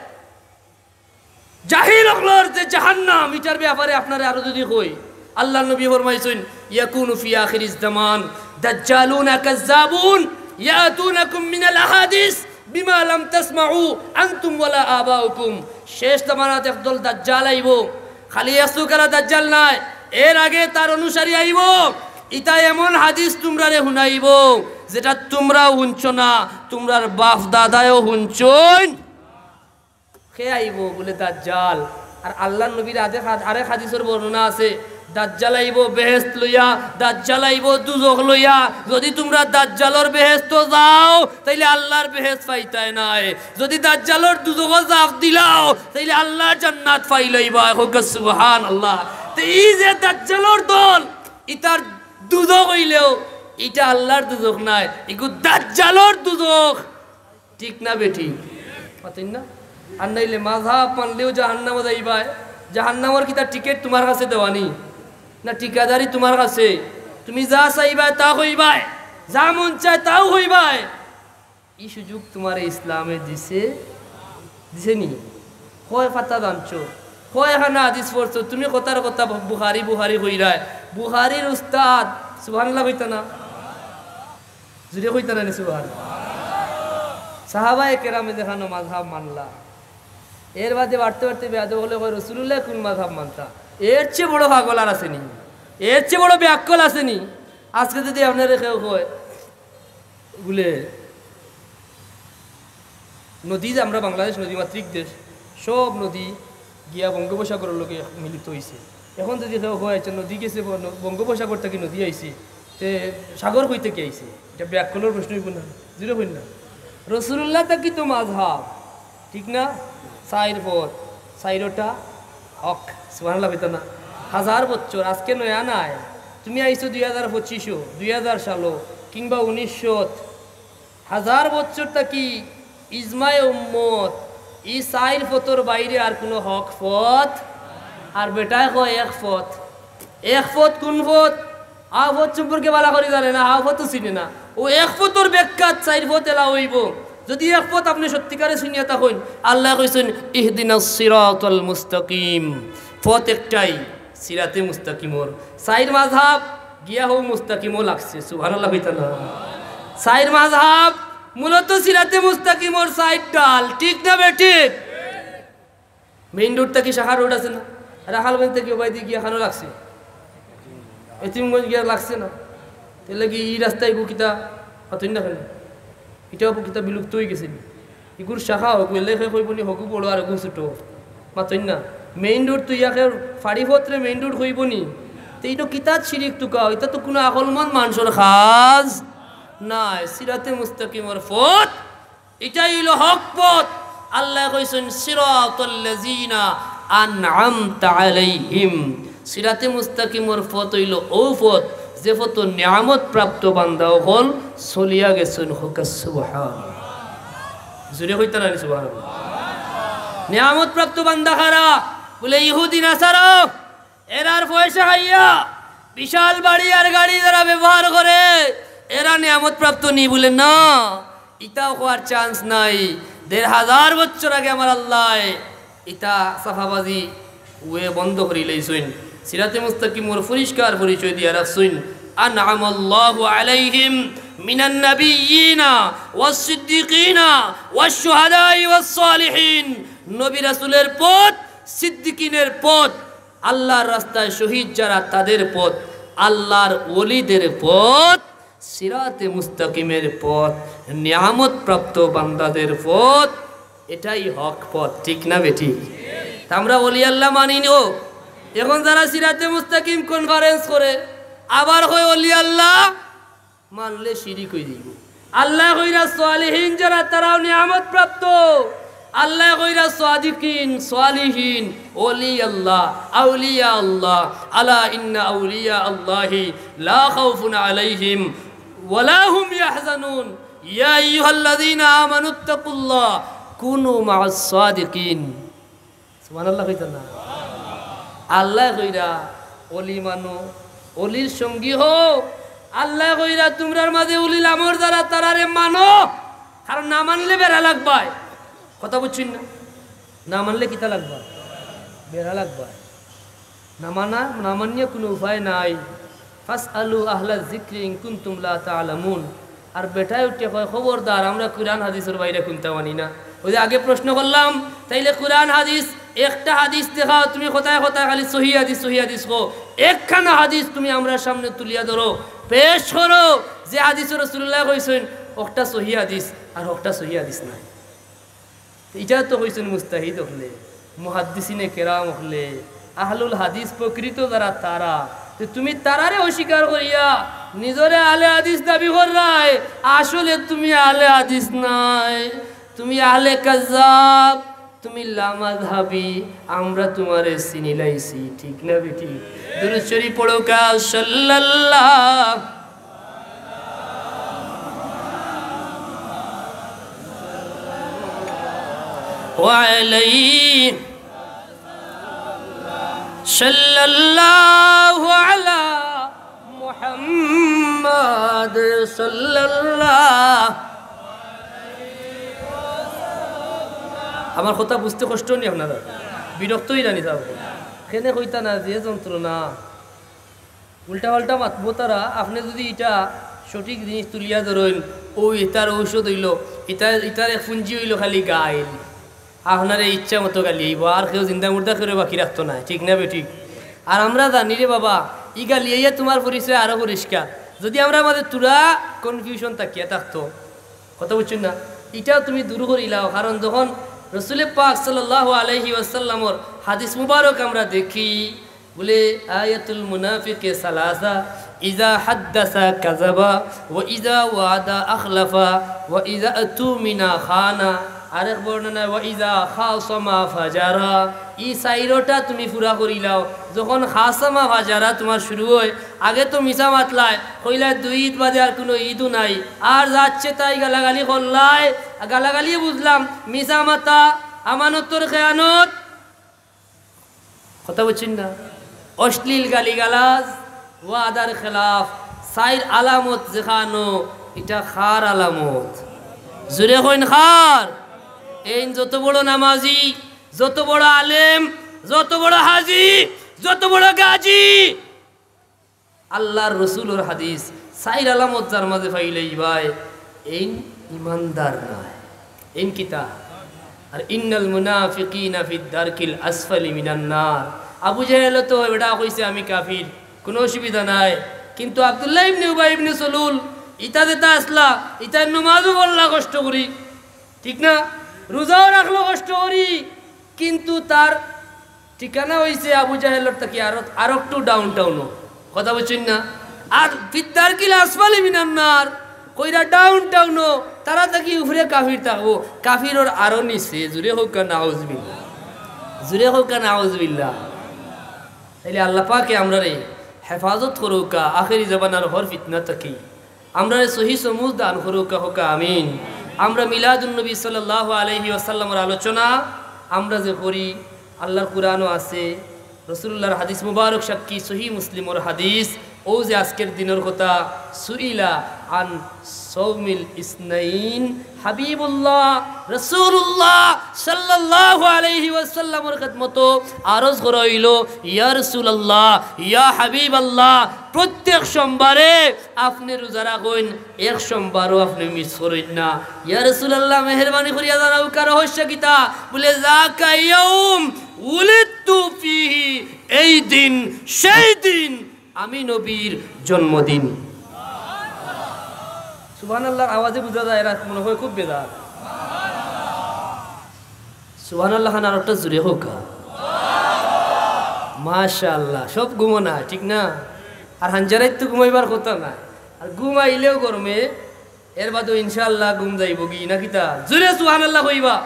জাহিল অকলর যে জাহান্নাম, ইটার ব্যাপারে আপনারে আরো যদি কই, আল্লাহর নবী ফরমাইছইন, ইয়াকুনু ফি আখিরিজ জামান দাজ্জালুনা কাজ্জাবুন ইয়াতুনাকুম মিনাল আহাদিস বিমা লাম তাসমাউ আনতুম ওয়ালা আবাউকুম।" শেষ জামানাত একদল দাজ্জাল আইবো, খালি এক চউকারা দাজ্জাল নায়, এর আগে তার অনুসারী আইবো। ইতা এমন হাদিস তুমরারে হুনাইবো, যেটা তুমরাও হুনছো না, তুমরার বাফ দাদায়ও হুনছইন। কে আইবো বুলে দাজ্জাল। আর আল্লাহর নবীর আদে-, আরেক হাদিসর বর্ণনা আছে, দাজ্জাল আইবো বেহেশত লইয়া, দাজ্জাল আইবো দুজখ লইয়া। যুদি তুমরা দাজ্জালর বেহেশতো যাও, তাইলে আল্লার বেহেশত পাইতায় নায়। যুদি দাজ্জালর দুজখো জাপ দিলাও, তাইলে আল্লার জান্নাত পাইলাইবায়। কউক্কা সুবহানাল্লাহ। তে ই যে দাজ্জালর দল, ইতার দুজখ অইলেও ইটা আল্লার দুজখ নায়, ইগু দাজ্জালর দুজখ। ঠিক না বেঠিক? মাতইন না? আর নাইলে মাযহাব মানলেও জাহান্নামো যাইবায়। জাহান্নামর কিতা টিকেট তুমার কাছে দেওয়া নি? না ঠিকাদারি তুমার কাছে? তুমি যা চাইবায় তা কইবায়, যা মন চায় তাও কইবায়। ই সুযোগ তুমারে ইসলামে দিছে? দিছে নি? কয় পাতা জানছো, কয় খানা হাদিস পড়ছো, তুমি কথার কথা বুখারী, বুখারী কইরায়। বুখারীর উস্তাদ, সুবহানাল্লাহ কইতা না? জুরে কইতা না নি সুবহানাল্লাহ? সাহাবায়ে কেরামে যেখানো মাযহাব মানলা, এর বাদে বাড়তে বাড়তে বেয়াদব অকলে কয়, "রসুলুল্লায় কুন মাযহাব মানতা?" এর চেয়ে বড় পাগল আর আছে নি? এর চেয়ে বড় বেআক্কল আছে নি? আজকে যুদি আপনারে কেউ কয়, বুলে, নদী যে আমরা বাংলাদেশ নদীমাতৃক দেশ, সব নদী গিয়া বঙ্গোপসাগরর লগে মিলিত অইছে। এখন যুদি কেউ কয়, "আচ্ছা, নদী গেছে ব-, বঙ্গোপসাগর থাকি নদী আইছে, তে সাগর কই থাকি আইছে?" ইটা বেআক্কলর প্রশ্ন অইবো না? জুরে কইন না। রসুলুল্লাহ থাকি তো মাযহাব, ঠিক না? চাইর পথ, চাইরোটা হক। সুবহানাল্লাহ কইতা না? হাজার বছর, আজকে নয়া নায়। তুমি আইছো দুই হাজার পঁচিশো, দুই হাজার সালো, কিংবা উনিশশো, হাজার বছর থাকি ইজমায়ে উম্মত, ই চাইর পথর বাইরে আর কুনু হক পথ। আর বেটায় কয় এক পথ। এক পথ কুন পথ? আ পথ সম্পর্কে ভালা করি জানে না, আ পথও চিনে না। অউ এক পথর ব্যাখ্যাত চাইর পথ এলা অইবো। যুদি এক পথ আপনে সত্যিকারে চিনিয়া থাকইন, আল্লায় কইছইন, "ইহদিনাস সিরাতাল মুস্তাকিম।" পথ একটাই, সিরাতে মুস্তাকিমর। চাইর মাযহাব গিয়া হউ মুস্তাকিমো লাগছে। সুবহানাল্লাহ কইতা না? চাইর মাযহাব মূলত সিরাতে মুস্তাকিমর চাইর ডাল, ঠিক না বেঠিক? মেইন রোড থাকি শাখা রোড আছে না? রাখালগঞ্জ থাকি ওবায়দি গিয়া খানো লাগছে, এতিমগঞ্জ গিয়া লাগছে না? এরলাগি ই রাস্তায় ইগু কিতা মাতইন না কেনে? ইটাও কিতা বিলুপ্ত অইগেছে নি? ইগুর শাখা হগু, এরলাগি কইবো নি হগু বড় আর হগু ছোট। মাতইন না। মেইন রোড তো ইয়াকে ফাড়ি পথরে মেইন রোড কইবো নি? তে ইটা কিতাত শিরিক তুকাও, ইটা তো কুনু আকলমন্দ মানষর কাজ নায়। সিরাতে মুস্তাকিমর পথ, ইটাই অইলো হক পথ। আল্লায় কইছইন, "সিরাতাল্লাযীনা আনআমতা আলাইহিম।" সিরাতে মুস্তাকিমর পথ অইলো অউ পথ, যে পথো নিয়ামত প্রাপ্ত বান্দা অকল চলিয়া গেছইন। কউক্কা সুবহানাল্লাহ। জুরে কইতা না নি সুবহানাল্লাহ? নিয়ামত প্রাপ্ত বান্দা কারা? বুলে ইহুদি নাসারা। এরার পয়সা খাইয়া বিশাল বাড়ি আর গাড়ি যারা ব্যবহার করে, এরা নিয়ামত প্রাপ্ত নি? বুলে না, ইতাও কওয়ার chance নাই। দেড় হাজার বছর আগে আমার আল্লায় ইতা চাপাবাজি অউ বন্ধ করিলাইছইন। সিরাতে মুস্তাকিমর পরিষ্কার পরিচয় দিয়া রাখছইন, "আনআমাল্লাহু আলাইহিম মিনান নাবিয়্যিনা ওয়াস সিদ্দিকিনা ওয়াশ শুহাদাই ওয়াস সালিহিন।" নবী রাসূলের পথ, সিদ্দিকিনের পথ, আল্লাহর রাস্তায় শহীদ যারা তাদের পথ, আল্লাহর ওলিদের পথ, সিরাতে মুস্তাকিমের পথ, নিয়ামত প্রাপ্ত বান্দাদের পথ, এটাই হক পথ, ঠিক না বেঠিক? তা আমরা ওলি আল্লাহ মানি নি। এখন যারা সিরাতে মুস্তাকিম conference করে, আবার কয় ওলি আল্লাহ, মানলে শিরিক অই যাইবো। আল্লায় কইরা সালিহিন যারা, তারাও নিয়ামত প্রাপ্ত। আল্লায় কইরা সাদিকিন, সালিহিন, ওলি আল্লাহ, আউলিয়া আল্লাহ। আলা ইন্না আউলিয়া আল্লাহি লা খাউফুন আলাইহিম ওয়ালা হুম ইয়াহজানুন। ইয়া আইয়ুহাল্লাযীনা আমানুত্তাকুল্লাহ কুনু মাআস সাদিকিন। সুবহানাল্লাহ কইতা না? আল্লায় কইরা ওলি মানো, ওলির সঙ্গী হও। আল্লায় কইরা তুমরার মাঝে উলিল আমর যারা, তারারে মানো। কারণ না মানলে বেড়া লাগবায়। কথা বুঝছইন না? না মানলে কিতা লাগবায়? বেড়া লাগবায়। না মানা, না মানিয়া কুনু উপায় নাই। "ফাসআলু আহলা যিকরি ইন কুনতুম লা তা'লামুন।" আর বেটায় উঠিয়া কয়, "খবরদার, আমরা কুরআন হাদিসর বাইরে কুন্তা মানি না।" অউ যে আগে প্রশ্ন করলাম, তাইলে কুরআন হাদিস, একটা হাদিস দেখাও, তুমি কথায় কথায় খালি সহি হাদিস, সহি হাদিস কও। একখানা হাদিস তুমি আমরার সামনে তুলিয়া ধরো, পেশ করো, যে হাদিসো রাসূলুল্লায় কইছইন, হকটা সহি হাদিস আর হকটা সহি হাদিস নায়। ইটা তো কইছইন মুজতাহিদ অকলে, মুহাদ্দিসিনে কেরাম অকলে, আহলুল হাদিস প্রকৃত যারা তারা, তে তুমি তারারে অস্বীকার করিয়া নিজরে আহলে হাদিস দাবি কররায়, আসলে তুমি আহলে হাদিস নায়, তুমি আহলে কাজ্জাব, তুমি লামাযহাবি, আমরা তুমারে চিনিলাইছি, ঠিক না বেঠিক? দুরূদ শরীফ পড়উক্কা, সাল্লাল্লাহু আলাইহি সাল্লাল্লাহু আলা মুহাম্মাদ সাল্লাল্লাহু। আমার কথা বুঝতে কষ্ট নি আপনারার? বিরক্ত অইরা নি যাবো। কেনে কইতা না, যে যন্ত্রণা। উল্টা পাল্টা মাতবো তারা, আপনে যুদি ইটা সঠিক জিনিস তুলিয়া ধরইন, অউ ইতার ঔষধ অইলো, ইতার, ইতার এক পুঞ্জি অইলো খালি গাইল। আপনারে ইচ্ছা মতো গালিয়াইবো, আর কেউ জিন্দা মুর্দা কেউরে বাকি রাখতো নায়, ঠিক না বেঠিক? আর আমরা জানি রে বাবা, ই গালিয়াইয়া তুমার পরিচয় আরো পরিষ্কার। যুদি আমরার মাঝে থুড়া confusion থাকিয়া থাকতো, কথা বুঝছইন না? ইটাও তুমি দূর করিলাও, কারণ যখন রসুলে পাক সাল্লাল্লাহু আলাইহি ওয়াসাল্লামর হাদিস মুবারক আমরা দেখি, বুলে, আয়াতুল মুনাফিকি সালাসা, ইযা হাদ্দাসা কাযাবা, ওয়া ইযা ওয়াআদা আখলাফা, ওয়া ইযা তুমিনা খানা। আরেক বর্ণনায়, ওয়া ইযা খাসামা ফাজারা। ই চাইরোটা তুমি পুরা করিলাও। যখন খাসামা ফাজারা তুমার শুরু অয়, আগে তো মিছা মাতলায়, কইলায় দুই ইদ বাদে আর কুনু ইদও নাই, আর যাচ্ছে তাই গালাগালি করলায়, গালাগালি বুঝলাম, মিছা মাতা, আমানতর খেয়ানত, কথা বুঝছইন না? অশ্লীল গালিগালাজ, ওয়াদার খেলাফ, চাইর আলামত যেখানো, ইটা কার আলামত? জুরে কইন কার? এইন যত বড় নামাজি, যত বড় আলেম, যত বড় হাজি, যত বড় গাজী, আল্লার রসুলর হাদিস, চাইর আলামত যার মাঝে পাইলাইবায়, এইন ইমানদার নায়। এইন কিতা? আর ইন্নাল মুনাফিকিনা ফিদ দারকিল আসফালি মিনান নার। আবু জাহেল তো বেটা কইছে, "আমি কাফির, কুনু অসুবিধা নাই।" কিন্তু আব্দুল্লাহ ইবনে উবাই ইবনে সলুল, ইতা যেতা আছলা, ইতা নমাজও পড়লা কষ্ট করি, ঠিক না? রোজাও রাখলো কষ্ট করি, কিন্তু তার ঠিকানা অইছে আবু জাহেলর থাকি আরো, আরো একটু down town-ও। কথা বুঝছইন না? আর ফিদ দারকিল আসফালি মিনান নার, কইরা down town-ও, তারা থাকি উপরে কাফির থাকবো, কাফিরর আরো নিচে। জুরে কউক্কা নাউজুবিল্লাহ, জুরে কউক্কা নাউজুবিল্লাহ। তাইলে আল্লাহ পাকে আমরারে হেফাজত করউক্কা আখেরি জমানার হর ফিতনা থাকি। আমরারে সহি সমুজ দান করউক্কা, কউক্কা আমিন। আমরা মিলাদুন নবী সাল্লাল্লাহু আলাইহি ওয়াসাল্লামর আলোচনা আমরা যে করি, আল্লার কুরআনও আছে, রসুলুল্লাহর হাদিস মুবারক সাক্ষী, সহি মুসলিমর হাদিস, অউ যে আজকের দিনর কথা, সুইলা আন সৌমিল ইসনাইন, হাবিবুল্লাহ, রসুলুল্লাহ সাল্লাল্লাহু আলাইহি ওয়াসাল্লামর খেদমতো আরজ করা অইলো, ইয়া রসুলাল্লাহ, ইয়া হাবিবাল্লাহ, প্রত্যেক সোমবারে আপনে রোজা রাখইন, এক সোমবারও আপনে miss করইন না। ইয়া রাসূলুল্লাহ, মেহেরবানি করিয়া জানাউক্কা রহস্য কিতা? বুলে, "যাকা ইয়াউম উলিদতু ফীহি", এই দিন, সেই দিন আমি নবীর জন্মদিন। সুবহানাল্লাহর আওয়াজে বুঝা যায় এরা মনে হয় খুব বেজার। সুবহানাল্লাহ খান আরোকটা জুরে কউক্কা। মাশাআল্লাহ, সব ঘুমো না, ঠিক না? আর হাঞ্জারাইত তো ঘুমাইবার কথা না, আর ঘুমাইলেও গরমে, এর বাদেও ইনশাআল্লাহ ঘুম যাইবোগি না কিতা? জুরে সুবহানাল্লাহ কইবা,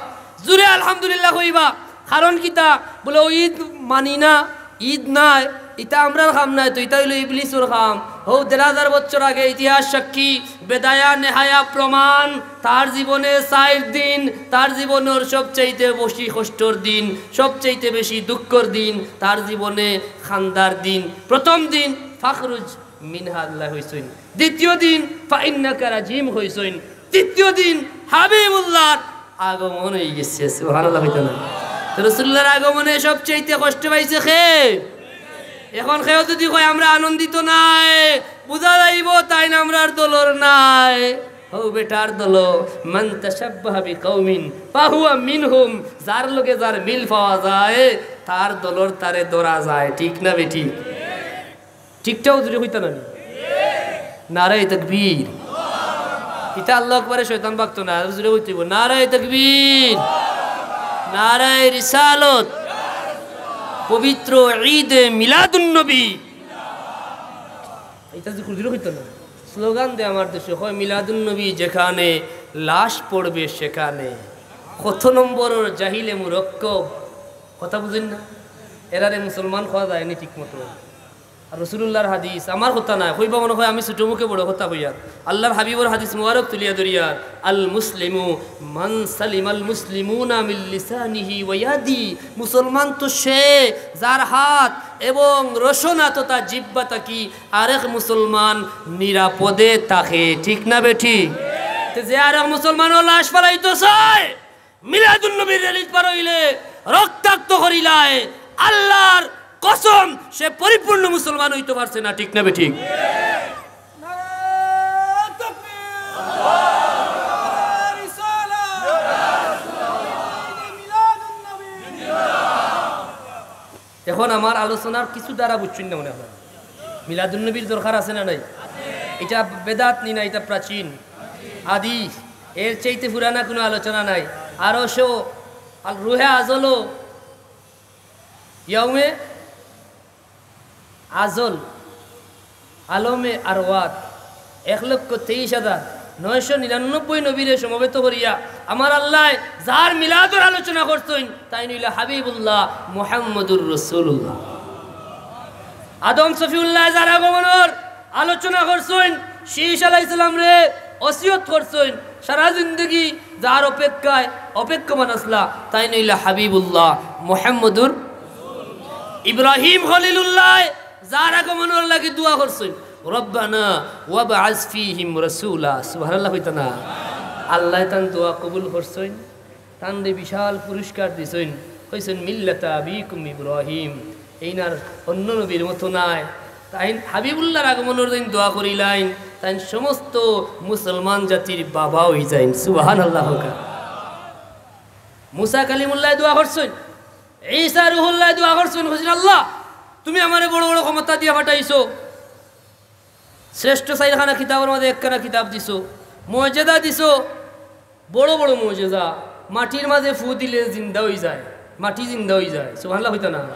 জুরে আলহামদুলিল্লাহ কইবা। কারণ কিতা? বুলে, "অউ ঈদ মানি না, ঈদ নায়, ইতা আমরার কাম নায়, তো ইতা অইলো ইবলিসর কাম।" হউ দেড় হাজার বছর আগে ইতিহাস সাক্ষী, বেদায়া নেহায়া প্রমাণ, তার জীবনে চাইর দিন, তার জীবনর সবচাইতে বেশি কষ্টর দিন, সবচাইতে বেশি দুঃখর দিন, তার জীবনে কান্দার দিন। প্রথম দিন ফাখরুজ মিনহা আল্লায় কইছইন, দ্বিতীয় দিন ফাইন্নাকা রাজিম কইছইন, তৃতীয় দিন হাবিবুল্লাহর আগমন অইগেছে। সুবহানাল্লাহ কইতা না? তো রাসূলুল্লাহর আগমনে সবচাইতে কষ্ট পাইছে কে? এখন কেউ যুদি কয়, "আমরা আনন্দিত নায়", বুঝা যাইবো তাইন আমরার দলর নায়। হউ বেটার দল, "মান তাশাব্বাহা বিকাওমিন ফাহুয়া মিনহুম", যার লগে যার মিল পাওয়া যায়, তার দলর তারে ধরা যায়, ঠিক না বেঠিক? ঠিকটাও জুরে কইতা না নি? নারায়ে তাকবীর। ইতা আল্লাহু আকবারে শয়তান ভাগতো না, জুরে কইতে অইবো, নারায়ে তাকবীর, নারায়ে রিসালত। পবিত্র ঈদে মিলাদুন্নবী। ইটা যে খুদিরও কইতো না, স্লোগান দে আমার দেশে, কয় মিলাদুন্নবী যেখানে, লাশ পড়বে সেখানে। কত নম্বরর জাহিলে মুরক্কব, কথা বুঝইন না? এরারে মুসলমান কওয়া যায়নি ঠিক মতো। আর রসুলুল্লাহর হাদিস, আমার কথা নায়, কইবা মনে কয় আমি ছোট মুখে বড় কথা কইয়ার। আল্লাহর হাবিবর হাদিস মুবারক তুলিয়া ধরিয়ার, "আল মুসলিমু মান সালিমাল মুসলিমুনা মিন লিসানিহি ওয়া ইয়াদি।" মুসলমান তো সে, যার হাত এবং রসনা তথা জিব্বা থাকি আরেক মুসলমান নিরাপদে থাকে, ঠিক না বেঠিক? তে যে আরেক মুসলমানর লাশ ফালাইতো চায়, মিলাদুন নবীর র‍্যালিত বার অইলে রক্তাক্ত করিলায়, আল্লাহর কসম, সে পরিপূর্ণ মুসলমান অইতো পারছে না, ঠিক না বেঠিক? এখন আমার আলোচনার কিছু ধারা বুঝছইন না মনে হয়। মিলাদুন নবীর দরকার আছে না নাই? ইটা বেদাত নি না, ইটা প্রাচীন, আদি, এর চাইতে পুরানা কোনো আলোচনা নাই। আরশো, আল রুহে আজলো, ইয়াউমে আজল, আলমে আরওয়াত, এক লক্ষ তেইশ হাজার নয়শো নিরানব্বই নবীরে সমবেত করিয়া আমার আল্লায় যার মিলাদর আলোচনা করছইন, তাইন অইলা হাবিবুল্লাহ মুহাম্মদুর রাসূলুল্লাহ। আদম শফিউল্লায় যার আগমনর আলোচনা করছইন, শীষ আলাইহিস সালামরে ওসিয়ত করছইন, সারা জিন্দেগি যার অপেক্ষায় অপেক্ষমান আছলা, তাইন অইলা হাবিবুল্লাহ মুহাম্মদুর। ইব্রাহিম খলিলুল্লায় যার আগমনর লাগি দোয়া করছইন, "রব্বানা ওয়াবআস ফীহিম রাসূলা।" সুবহানাল্লাহ কইতা না? আল্লায় তান দোয়া কবুল করছইন, তানরে বিশাল পুরস্কার দিছইন, কইছইন, "মিল্লাতা আবিকুম ইব্রাহিম।" এইন আর অন্য নবীর মতো নায়। তাইন হাবিবুল্লাহর আগমনর দিন দোয়া করিলাইন, তাইন সমস্ত মুসলমান জাতির বাবা অইযাইন। সুবহানাল্লাহ কউক্কা। মুসা কালিমুল্লায় দোয়া করছইন, ঈসা রুহুল্লায় দোয়া করছইন, কইছইন, "আল্লাহ, তুমি আমারে বড় বড় ক্ষমতা দিয়া পাঠাইছো, শ্রেষ্ঠ চাইরখানা কিতাবর মাঝে একখানা কিতাব দিছো, মুজেজা দিছো, বড় বড় মুজেজা, মাটির মাঝে ফু দিলে জিন্দা অইযায়, মাটি জিন্দা অইযায়।" সুবহানাল্লাহ কইতা না?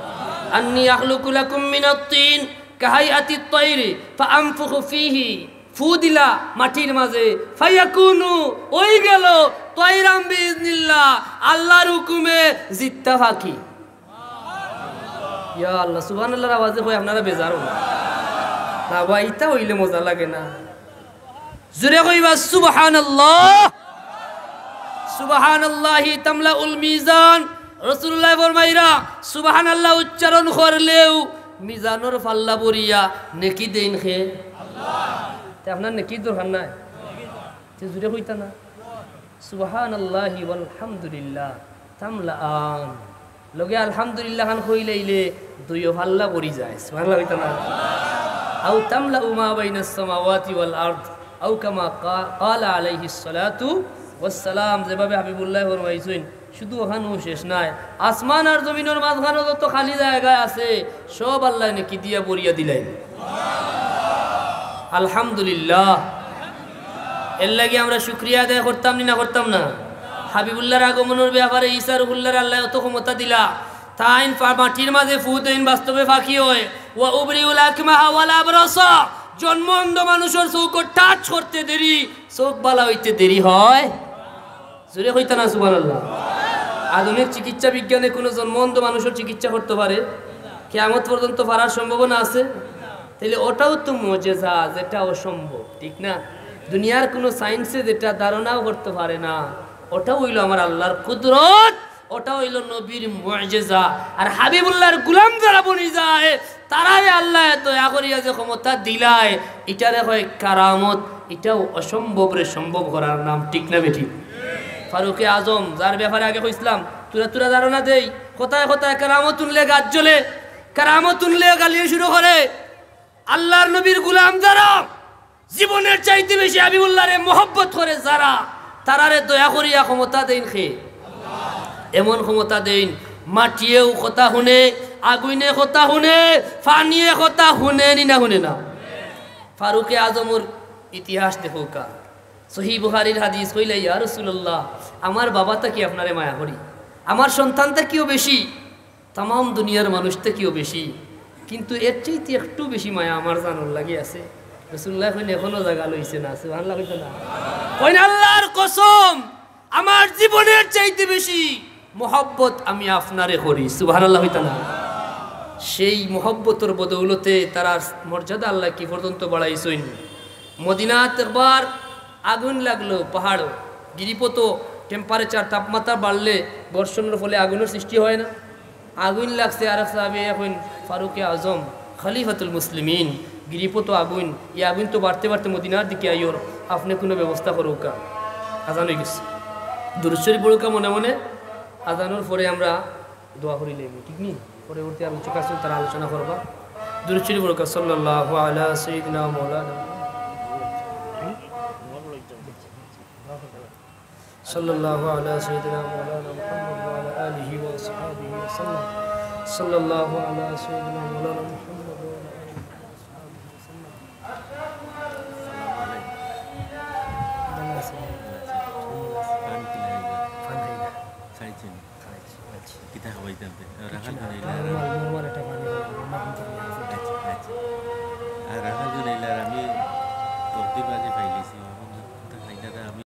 "আন্নী আখলুকু লাকুম মিনাত তিন কাহাইআতিত তাইরি ফাআনফুখু ফীহি।" ফু দিলা মাটির মাঝে, ফায়াকুনু, অইগেলো, তাইরাম বিইজনিল্লাহ, আল্লাহর হুকুমে জিত্তা পাখি। ইয়া আল্লাহ, সুবহানাল্লাহর আওয়াজে কই আপনারা বেজার অইন না বা, ইতা অইলে মজা লাগে না। জোরে কইবা সুবহানাল্লাহ। সুবহানাল্লাহি তামলাউল মিজান। রাসূলুল্লায় ফরমাইরা, সুবহানাল্লাহ উচ্চারণ করলেউ মিজানর পাল্লা ভরিয়া নেকি দেইন কে? তে আপনার নেকির দরকার নাই? তে জোরে কইতা না? সুবহানাল্লাহি ওয়াল হামদুলিল্লাহ তামলাআন। লগে আলহামদুলিল্লাহ খান কইলাইলে দুইও পাল্লা ভরি যায়। সুবহানাল্লাহ কইতা না? আও তামলাউ মা বাইনাস সামাওয়াতি ওয়াল আরদ, আও কামা কা-, ক্বালা আলাইহিস সালাতু ওয়াস সালাম, যেভাবে হাবিবুল্লায় ফরমাইছইন, শুধু অখানউ শেষ নায়, আসমান আর জমিনর মাঝখানো যত খালি জাগা আছে, সব আল্লায় নেকি দিয়া ভরিয়া দিলাইন। আলহামদুলিল্লাহ। এরলাগি আমরা শুকরিয়া আদায় করতাম নি না করতাম না? হাবিবুল্লাহর আগমনর ব্যাপারে ঈসা রুহুল্লাহরে আল্লায় অত ক্ষমতা দিলা, তাইন ফা-, মাটির মাঝে ফু দেইন, বাস্তবে পাখি অয়। ওয়া উবরিউল আকমাহা ওয়াল আবরাসা, জন্ম অন্ধ মানুষর চউখো touch করতে দেরি, চউখ ভালা অইতে দেরি হয়? জোরে কইতা না সুবহানাল্লাহ। আধুনিক চিকিৎসা বিজ্ঞানে কুনু জন্ম অন্ধ মানুষর চিকিৎসা করতো পারে? কিয়ামত পর্যন্ত পারার সম্ভাবনা আছে? তাইলে ওটাও তো মুজেজা, যেটা অসম্ভব, ঠিক না? দুনিয়ার কুনু science-এ যেটা ধারণাও করতো পারে না, ওটাও অইলো আমার আল্লাহর কুদরত, ওটা অইলো নবীর মুজেজা। আর হাবিবুল্লাহর গুলাম যারা বনি যায়, তারারে আল্লায় দয়া করিয়া যে ক্ষমতা দিলায়, ইটারে কয় কারামত। ইটাও অসম্ভবরে সম্ভব করার নাম, ঠিক না বেঠিক? ফারুকে আজম, যার ব্যাপারে আগে কইছলাম, থুড়া থুড়া ধারণা দেই, কথায় কথায় কারামত হুনলে গাত জ্বলে, কারামত হুনলে গালিও শুরু করে। আল্লাহর নবীর গুলাম যারা, জীবনের চাইতে বেশি হাবিবুল্লাহরে মহব্বত করে যারা, তারারে দয়া করিয়া ক্ষমতা দেইন কে? এমন ক্ষমতা দেইন, মাটিয়েও কথা হুনে, আগুইনে কথা হুনে, পানিয়ে কথা হুনে নি না হুনে না? ফারুকে আজমর ইতিহাস দেখউক্কা। সহিহ বুখারীর হাদিস, কইলা, "ইয়া রাসূলুল্লাহ, আমার বাবা থাকি আপনারে মায়া করি, আমার সন্তান থাকিও বেশি।" তামাম দুনিয়ার মানুষ থাকিও বেশি, কিন্তু এর চাইতে একটু বেশি মায়া আমার জানর লাগি আছে। রাসূলুল্লাহ কইন, "এখনো জাগা লইছে না।" সুবহানাল্লাহ কইতা না? কইন, "আল্লাহর কসম, আমার জীবনের চাইতে বেশি মহব্বত আমি আপনারে করি।" সুবহানাল্লাহ কইতা না? সেই মহব্বতর বদৌলতে তারার মর্যাদা আল্লাহ কি পর্যন্ত বাড়াইছইন। মদিনাত একবার আগুন লাগলো পাহাড়ো, গিরিপথো টেম্পারেচার, তাপমাত্রা বাড়লে ঘর্ষণর ফলে আগুনের সৃষ্টি হয় না? আগুন লাগছে, আরেক সাহাবী কইন, "ফারুকে আজম, খলিফাতুল মুসলিমিন, গিরিপথো আগুন, এই আগুন তো বাড়তে বাড়তে মদিনার দিকে আইওর, আপনে কুনু ব্যবস্থা করউক্কা।" আজান অইগেছে, দুরূদ শরীফ পড়উক্কা মনে মনে, আজানর পরে আমরা দোয়া করিলে, ঠিক নি? পরবর্তী আলোচক আছইন, তারা আলোচনা করবা। দুরূদ শরীফ পড়উক্কা, সাল্লাল্লাহু আলা সাইয়্যিদিনা মাওলানা, সাল্লাল্লাহু আলা সাইয়্যিদিনা মাওলানা মুহাম্মদ ওয়া আলা আলিহি ওয়া আসহাবিহি ওয়া সাল্লাম। সাল্লাল্লাহু আলা সাইয়্যিদিনা মাওলানা মুহাম্মদ ওয়া আলা আলিহি ওয়া আসহাবিহি ওয়া সাল্লাম। পান কিলা অইলো? পান খাই না। খাইছেন? খাইছি, খাইছি। কিতা খাওয়াইতাম তে? রাখাল কিচ্ছু না, পানি নরমাল, নরমাল একটা পানি খাওয়াইতাম, নরমাল পানি খাওয়াইতাম। আচ্ছা, আচ্ছা। আর রাখাল